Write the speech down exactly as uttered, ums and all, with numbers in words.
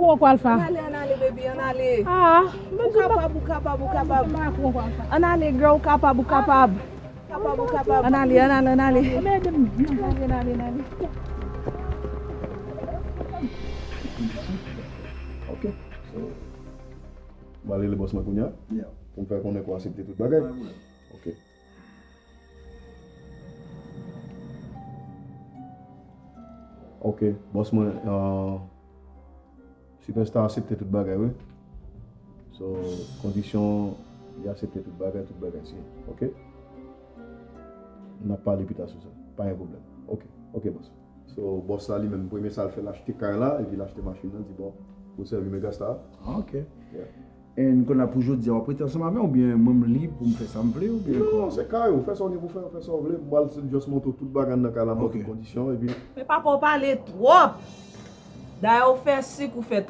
Ou kwè Alfa? Ann ale, ann ale, baby, ann ale. Ah, ou kapab, ou kapab, ou kapab. Ann ale, girl, ou kapab, ou kapab. Kapab, ou kapab. Ann ale, ann ale, ann ale. Ann ale, ann ale, ann ale. Ok. So, m ale le bòs mwen kounye a. Yeah. Pou m fè konnen ke w aksepte tout bagay. Pa gen pwoblèm. Ok. Ok, bòs mwen, uh, Superstar aksepte tout bagay, wi. So, kondisyon, li aksepte tout bagay, tout bagay siyen. Ok? N ap pale pita sou sa. Pa gen pwoblèm. Ok, ok, bòs. So, bòs la li menm, premye sa l fè, l achte kay la, epi l achte machin nan, di, bon, pou sèvi Megastar. Ah, ok. Yeah. And kounye a pou jodi a, w ap rete ansanm avè m oubyen mwen m lib pou m fè sa m vle oubyen kòman? Non, se kay ou, fè sa w gen pou fè, fè sa w vle. M pral just montre w tout bagay nan kay la, montre w kondisyon, epi. Men papa, w pale twòp. Dayè, w fè sik, ou fè